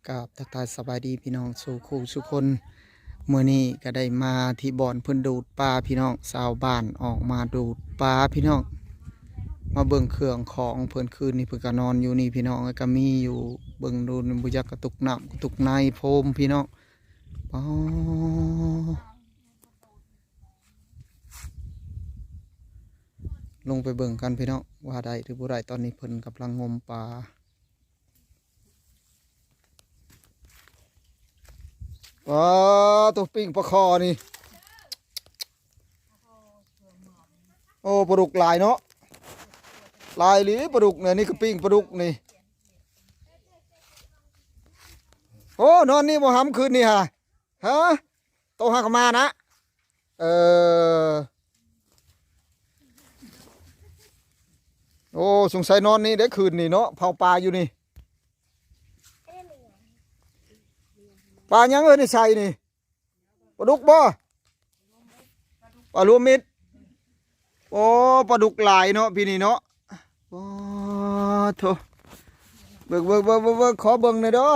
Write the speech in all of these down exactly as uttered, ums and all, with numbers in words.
กราบทักทายสบายดีพี่น้องสู่คู่สู่คน มื้อนี้ก็ได้มาที่บ่อนเพิ่นดูดปลาพี่น้อง ชาวบ้านออกมาดูดปลาพี่น้อง มาเบิ่งเครื่องของเพิ่น คืนนี้เพิ่นก็นอนอยู่นี่พี่น้อง แล้วก็มีอยู่ เบิ่งดูนี่ บ่จักกระตุกน้ำกระตุกในโพมพี่น้อง อ๋อ ลงไปเบิ่งกันพี่น้อง ว่าได้หรือบ่ได้ ตอนนี้เพิ่นกำลังงมปลา ว้า ตัวปิ้งปลาคอนี่ โอ้ ปลาดุกหลายเนาะ หลายอีหลีปลาดุกเนี่ย นี่ก็ปิ้งปลาดุกนี่ โอ้ นอนนี่บ่หำคืนนี่ฮะ ฮะ โตหากะมานะ เออ โอ้ สงสัยนอนนี่ได้คืนนี่เนาะ เผาปลาอยู่นี่ ปลาหยังเอ้ย ในใส่นี่ ปลาดุกบ่ ปลารวมมิตร โอ้ ปลาดุกหลายเนาะ พี่นี่เนาะ โอ้ โถ เบิ่ง เบิ่ง เบิ่ง เบิ่ง เบิ่ง ขอเบิ่งหน่อยเด้อ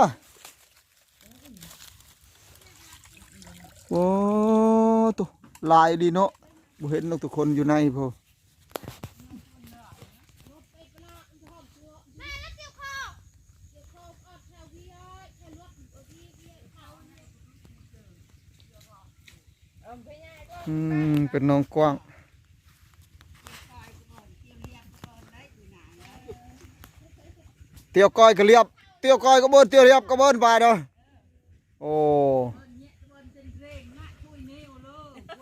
โอ้ โถ หลายดีเนาะ บ่เห็นนกทุกคนอยู่ในพอ อืม เป็นหนองกว้าง เตียวกอยกะเลียบ เตียวกอยกะเบิ่น เตียวเลียบกะเบิ่นไปเด้อ โอ้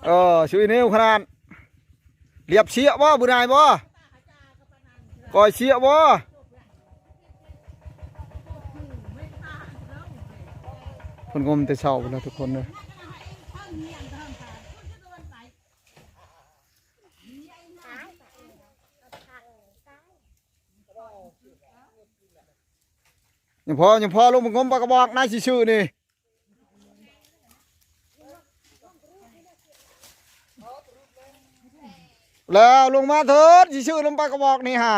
เออ ชุยเนวขนาด เลียบเสียบ่ บุญนายบ่ กอยเสียบ่ เพิ่นงมแต่เช้าพุ้นแหละทุกคนเด้อ ยังพอ ยังพอลงมางมปลากระบอก นายสิซื้อนี่ แล้วลงมาเถิด สิซื้อนำปลากระบอกนี่ฮะ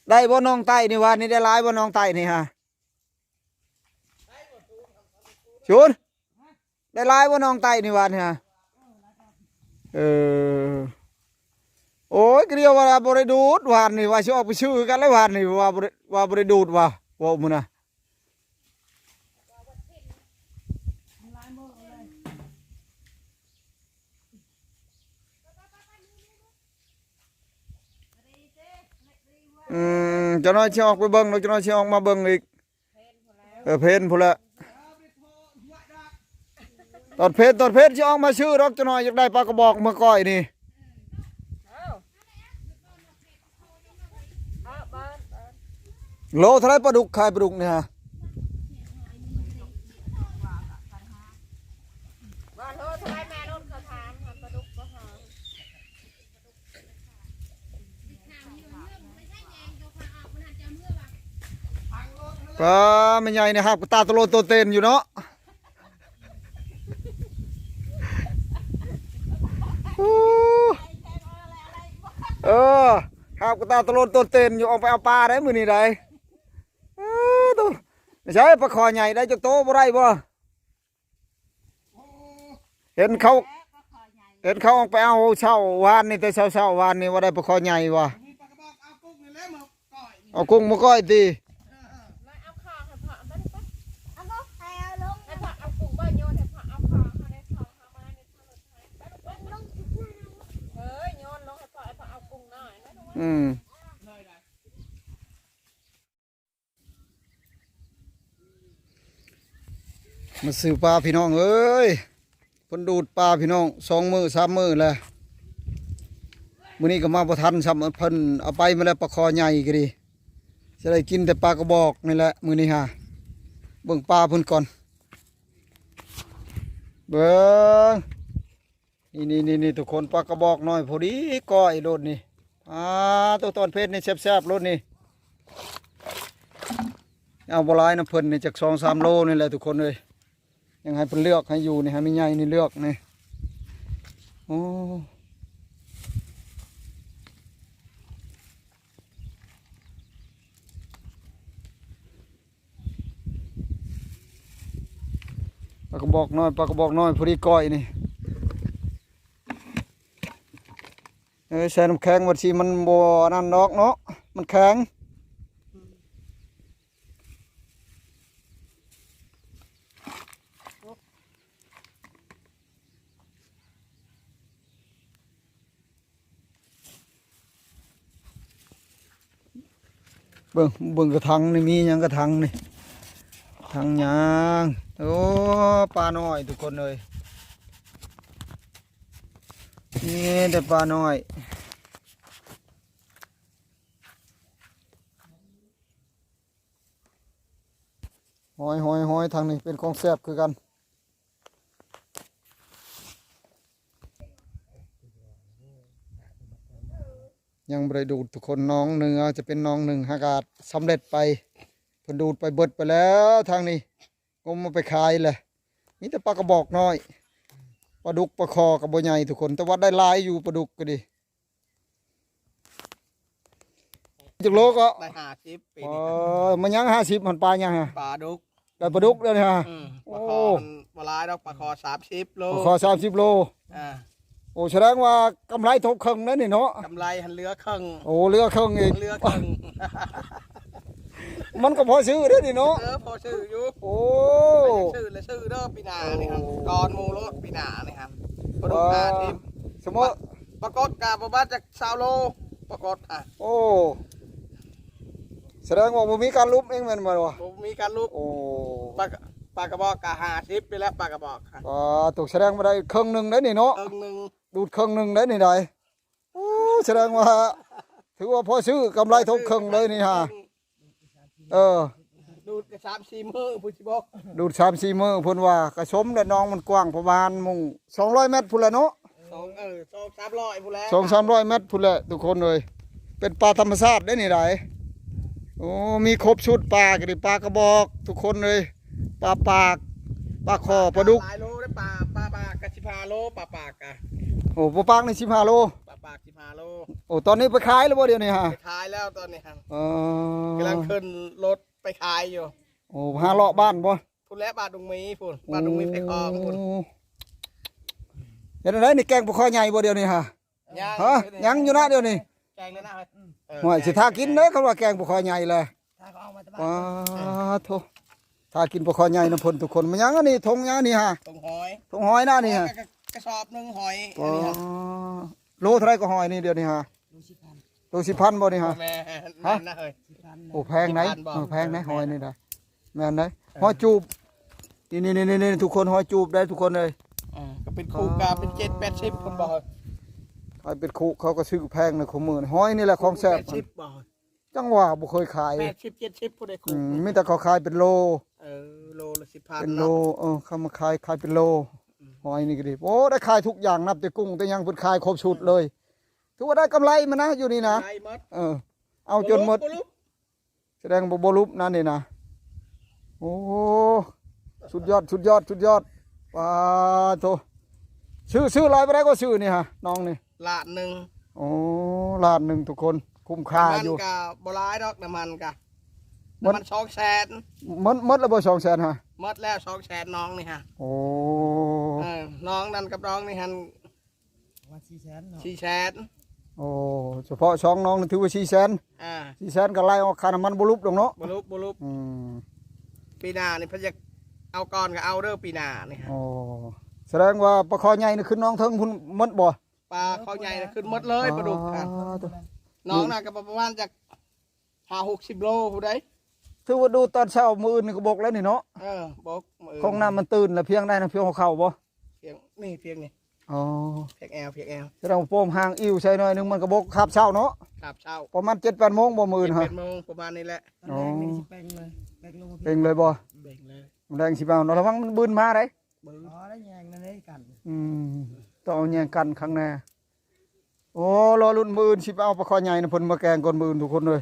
ได้บ่น้องไต้นี่ วานนี้ได้หลายบ่น้องไต้นี่ฮะ ชุน ได้หลายบ่น้องไต้นี่ วานนี้ฮะ เออ โอ้ย ก็เดียวว่าบ่ได้ดูด วานนี้ ว่าสิออกไปซื้อกันแล้ว วานนี้ ว่าบ่ได้ ว่าบ่ได้ดูด ว่า ว่ามื้อน่ะ อืม จักหน่อยสิออกไปเบิ่ง แล้วจักหน่อยสิออกมาเบิ่งอีก เออ เพนพุ้นแหละ ตอนเพน ตอนเพนสิออกมาซื้อดอก จักหน่อยอยากได้ปลากระบอกมาก้อยนี่ โลเท่าไรปลาดุก ขายปลาดุกนี่ฮะ ปลาแม่ใหญ่นี่หาบกะตาตะโลนโตเต็นอยู่เนาะ เออ หาบกะตาตะโลนโตเต็นอยู่ ออกไปเอาปลาได้มื้อนี้ได้ เออ โต ไม่ใช่ปลาคอใหญ่ได้จักโตบ่ได้บ่ เห็นเขา เห็นเขาออกไปเอาเช้าวานนี่ แต่เช้าๆวานนี่ว่าได้ปลาคอใหญ่ว่ะ เอากุ้งมาก้อยติ เอากุ้งมาก้อยติ เอาลงไป เอาลง ให้พ่อเอากุ้งบ่โยน ให้พ่อเอาคอเขาได้ คอเขามาใน เออ โยนลงให้พ่อ ให้พ่อเอากุ้งหน่อย อืม มาซื้อปลาพี่น้องเอ้ย เพิ่นดูดปลาพี่น้อง สองมื้อสามมื้อแล้ว มื้อนี้ก็มาบ่ทันซ้ำ เพิ่นเอาไปมาแล้ว ปลาคอใหญ่ก็ดี จะได้กินแต่ปลากระบอกนี่แหละ มื้อนี้ฮะ เบิ่งปลาเพิ่นก่อน เบิ่ง นี่ นี่ นี่ นี่ ทุกคน ปลากระบอกน้อยพอดีก้อยโลดนี่ อ่า ตัวตอนเพชรนี่แซ่บๆโลดนี่ เอาบ่หลายนำเพิ่นนี่ จักสองสามโลนี่แหละทุกคนเอ้ย ยังให้เพิ่นเลือกให้อยู่นี่ ให้แม่ใหญ่นี่เลือกนี่ โอ้ กระบอกน้อย ปลากระบอกน้อย พอดีก้อยนี่ เออ ใส่น้ำแข็ง ว่าสิมันบ่นั่นดอกเนาะ มันแข็ง เบิ่ง เบิ่งกระถังนี่ มีหยังกระถังนี่ ถังหยัง โอ้ ปลาน้อยทุกคนเอ้ย มีแต่ปลาน้อย หอย หอย หอย ทางนี้เป็นของแซ่บคือกัน ยังบ่ได้ดูดทุกคน หนองหนึ่ง อาจจะเป็นหนองหนึ่ง หากาดสำเร็จไป เพิ่นดูดไปเบิดไปแล้ว ทางนี้ งมมาไปขายแหละ มีแต่ปลากระบอกน้อย ปลาดุกปลาคอก็บ่ใหญ่ทุกคน แต่ว่าได้หลายอยู่ปลาดุกก็ดี จักโลก็ ได้ห้าสิบปี เอ นี้ อ มันยังห้าสิบ มันปลายังฮะ ปลาดุก ได้ปลาดุกแล้วนี่ฮะ อืม โอ้ ปลาคอมันบ่หลายดอก ปลาคอสามสิบโล ปลาคอสามสิบโล อ่า โอ้ แสดงว่ากำไรทบครึ่งแล้วนี่เนาะ กำไรหันเหลือครึ่ง โอ้ เหลือครึ่งอีก เหลือครึ่ง มันก็พอซื้อได้นี่เนาะ เออ พอซื้ออยู่ โอ้ ซื้อและซื้อเด้อปีหน้านี่ครับ โอ้ ก่อนหมู่โลดปีหน้านี่ครับ ปลาดุก อ่า ห้าสิบ สมมุติ ปรากฏกาประมาณจักซาวโล ปรากฏอ่ะ โอ้ แสดงว่าบ่มีการลุบเองแม่นบ่วะ บ่มีการลุบ โอ้ ปลา ปลากระบอกกะห้าสิบไปแล้ว ปลากระบอกค่ะ อ่า ตกแสดงว่าได้ครึ่งหนึ่งได้นี่เนาะ ครึ่งหนึ่ง ดูดครึ่งหนึ่งได้นี่ได้ โอ้ แสดงว่า ถือว่าพอซื้อกำไรทบครึ่งเลยนี่ฮะ เออ ดูดกะสามสี่มื้อพุ้นสิบอก ดูดสามสี่มื้อพุ้นว่า กะสมและหนองมันกว้างประมาณหมู่สองร้อยเมตรพุ้นแหละเนาะ สอง เออ สองสามร้อยพุ้นแหละ สองสามร้อยเมตรพุ้นแหละทุกคนเอ้ย เป็นปลาธรรมชาติได้นี่ได้ โอ้ มีครบชุดปลาก็ดี ปลากระบอกทุกคนเอ้ย ปลาปาก ปลาคอ ปลาดุก หลายโลได้ปลา ปลาปากกะสิบห้าโล ปลาปากกะ โอ้ ปลาปากนี่สิบห้าโล ปลาปากสิบห้าโล โอ้ ตอนนี้ไปขายแล้วบ่เดี๋ยวนี้ฮะ ไปขายแล้วตอนนี้ครับ เออ กำลังขึ้นรถไปขายอยู่ โอ้ หาเลาะบ้านบ่ พุ้นแหละบ้านดงหมีพุ้น บ้านดงหมีไผ่คองพุ้น โอ้ เฮ็ดจั่งใดนี่ แกงปลาคอใหญ่บ่เดี๋ยวนี้ฮะ ยัง ฮะ ยังอยู่นะเดี๋ยวนี้ แกงเลยนะเฮ้ย เออ ห่วย สิทากินเด้อ คันว่าแกงปลาคอใหญ่เลย ถ้าเขาเอามาจากบ้าน ว้าโธ่ ทากินปลาคอใหญ่นำเพิ่นทุกคน มันยังอันนี้ ทงยังอันนี้ฮะ ทงหอย ทงหอยนะนี่ฮะ กระ กระสอบหนึ่งหอย ว้า อันนี้ฮะ โลเท่าไหร่ก็หอยนี่เดี๋ยวนี้ฮะ โลสิบพัน โลสิบพันบ่นี่ฮะ แม่น ฮะ แม่นนะเฮ้ย สิบพันนะ โอ้ แพงไหน สิบพันบ่ เออ แพงไหน เออ หอยนี่นะ แม่นไหน เออ หอยจูบ นี่ นี่ นี่ นี่ ทุกคน หอยจูบได้ทุกคนเลย เออ ก็เป็นคู่กะเป็นเจ็ดแปดสิบพุ้นบ่ ขายเป็นคู่เขาก็ซื้อแพงนะ ของมื้อนี้ หอยนี่แหละของแซ่บ แปดสิบบ่ จังหวะบ่เคยขาย แปดสิบเจ็ดสิบพุ้นได้ อื คู่ ม มีแต่เขาขายเป็นโล เออ โลละสิบพัน เป็นโล เนาะ เออ เขามาขาย ขายเป็นโล อืม หอยนี่ก็ดี โอ้ ได้ขายทุกอย่าง นับแต่กุ้งแต่หยัง เพิ่นขายครบชุดเลย ถือว่าได้กำไรมานะ อยู่นี่นะ ได้หมด เออ เอาจนหมด บ่ลุบ บ่ลุบ แสดงบ่ บ่ลุบนะนี่นะ โอ้ สุดยอด สุดยอด สุดยอด ปาโธ่ ซื้อ ซื้อหลายปานใดก็ซื้อนี่ฮะ น้องนี่ ล้านหนึ่ง โอ้ ล้านหนึ่งทุกคน คุ้มค่าอยู่ น้ำมันกะบ่หลายดอก น้ำมันกะ หมด น้ำมันสองแสน หมด หมดแล้วบ่ สองแสน ฮะ หมดแล้ว สองแสน น้องนี่ฮะ โอ้ เออ น้องนั่นกับน้องนี่หัน ประมาณสี่แสนเนาะ สี่แสน โอ้ เฉพาะสองน้องนี่ถือว่าสี่แสน อ่า สี่แสนก็ไล่ออกค่าน้ำมันบ่ลุบดอกเนาะ บ่ลุบ บ่ลุบ อืม ปีหน้านี่เพิ่นอยากเอาก่อนก็เอาเด้อปีหน้านี่ฮะ โอ้ แสดงว่าปลาคอใหญ่นี่ขึ้นหนองเทิงพุ้นหมดบ่ ปลาคอใหญ่นี่ขึ้นหมดเลย ปลาดุกฮะ ปาโธ่ น้องน่ะก็ประมาณจักห้าหกสิบโลพุ้นใด ถือว่าดูตอนเช้ามื้ออื่นนี่ก็บกแล้วนี่เนาะ เออ บกมื้ออื่น ของน้ำมันตื้นแล้ว เพียงได้นะ เพียงหัวเข่าบ่ เพียงนี่ เพียงนี่ อ๋อ เพียงแอว เพียงแอว แสดงว่าโป้มหางอิ่วใส่หน่อยหนึ่ง มันก็บกคาบเช้าเนาะ คาบเช้า ประมาณเจ็ดแปดโมงบ่มื้ออื่นฮะ เจ็ดแปดโมงประมาณนี้แหละ อ๋อ ตอนแรกนี่สิแปลงเลย แปลงลงมา แปลงเลยบ่ แปลงเลย แรงสิบ่เอาเนาะ ระวังมันบืนมาได้ บ่ อ๋อ แล้วแยงนั่นได้กัน อืม ต้องเอาแยงกันข้างใน โอ้ รอลุ้นมื้ออื่นสิไปเอาปลาคอใหญ่นะเพิ่นมาแกงก่อนมื้ออื่นทุกคนเลย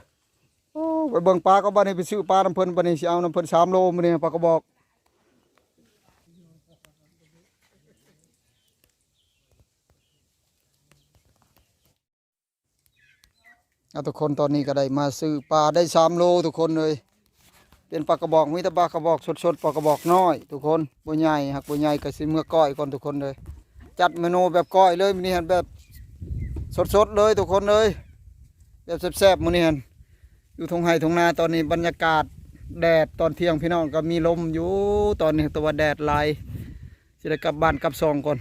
โอ้ ไปเบิ่งปลาก็บัดนี้ ไปซื้อปลานำเพิ่น บัดนี้สิเอานำเพิ่นสามโลมื้อนี้ ปลากระบอก เอาทุกคน ตอนนี้ก็ได้มาซื้อปลาได้สามโลทุกคนเลย เป็นปลากระบอก มีแต่ปลากระบอกสดๆ ปลากระบอกน้อยทุกคน บ่ใหญ่ หากบ่ใหญ่ก็สิเมือก้อยก่อนทุกคนเลย จัดเมนูแบบก้อยเลยมื้อนี้หั่น แบบสดๆ เลยทุกคนเลย แบบแซ่บๆ มื้อนี้หั่น อยู่ทุ่งไร่ทุ่งนา ตอนนี้บรรยากาศแดดตอนเที่ยงพี่น้อง ก็มีลมอยู่ตอนนี้ แต่ว่าแดดหลาย สิได้กลับบ้านกลับซองก่อน